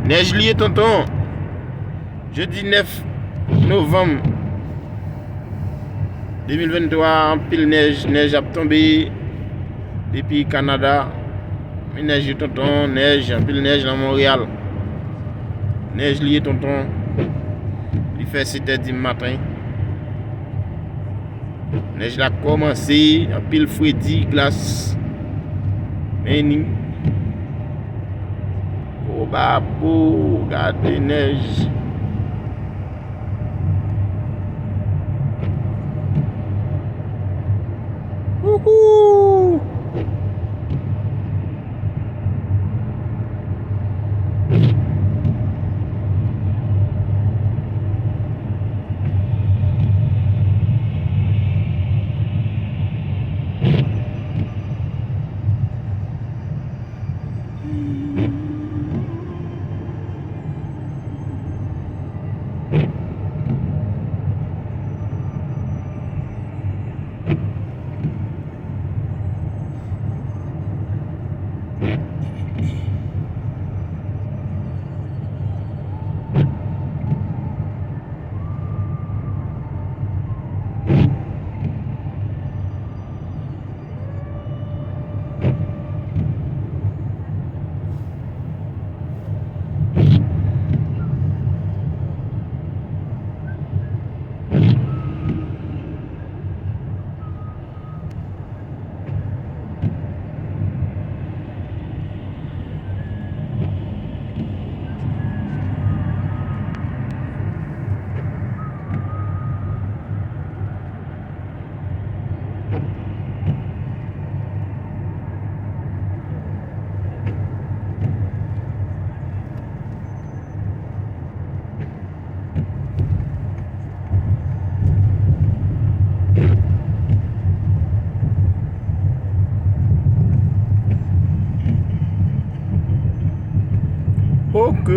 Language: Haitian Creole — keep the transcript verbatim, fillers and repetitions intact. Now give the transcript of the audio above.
Nèj li ye, tonton. Jedi nèf novanm de mil venntwa, anpil nèj, nèj ap tonbe depi Kanada. Men nèj li, tonton, nèj, anpil nèj nan Monreyal. Nèj li ye, tonton. Li fè sèt è di maten. Nèj la kòmanse, anpil fredi, glas. Men ni. Kobabo, gade nèj. Wouhou! Ok.